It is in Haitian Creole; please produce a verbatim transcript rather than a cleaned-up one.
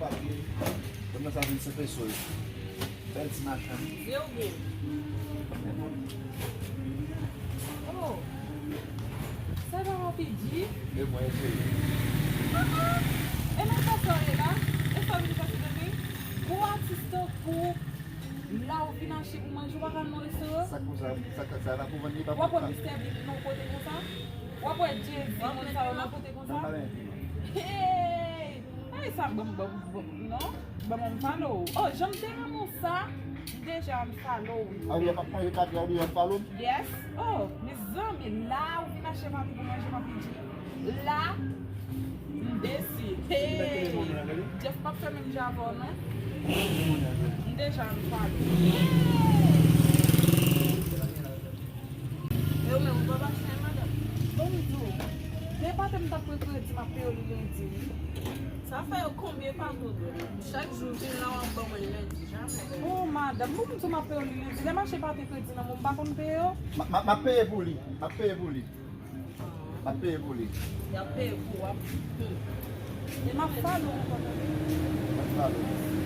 Kòm nan sa vennsenk peso wi. Bèl ti machann. Vre oubyen? Oh. Sa pa Papi G? E mwen, cheri. Ah, ah. E nan sa sa w ye la? E sa w vin fè sou tande? Gwo atis tankou la ou vin achte pou manje, ou pa ka al nan restoran? Sa konsa, sa, sa la pou vann li pa. W ap wè Mistè Big nan kote konsa? W ap wè Jay-Z, moun sa yo nan kote konsa? Hey! Ay, sa ban m, ban m, ban m, non. Ban m unfollow. Oh, jan m te renmen sa, m deja unfollow, wi. Ah, wi, w ap manje katya, ou deja unfollow? Yes. Oh, mezanmi, la ou vin achte Papi pou manje Papi G. La, m desi. Hey! Jeff p ap fè menm jan avè w, non. M deja unfollow. Hey! E ou menm, ou pa pase, madanm? Bon, m di w, de pate m t ap pran kredi, m ap peye w li lendi, wi. Sa fè yo konbyen pate w dwe? Chak jou vin la, w ap ban mwen lendi, jamè. Oh, madanm, bon, m di w m ap peye w li lendi. Lè m achte pate kredi nan men w, m pa konn peye w. M a, m a, m ap peye pou li. M ap peye pou li. M ap peye pou li. Y ap peye pou w, ap. Hmm. E m ap follow ankò, tande. M ap follow.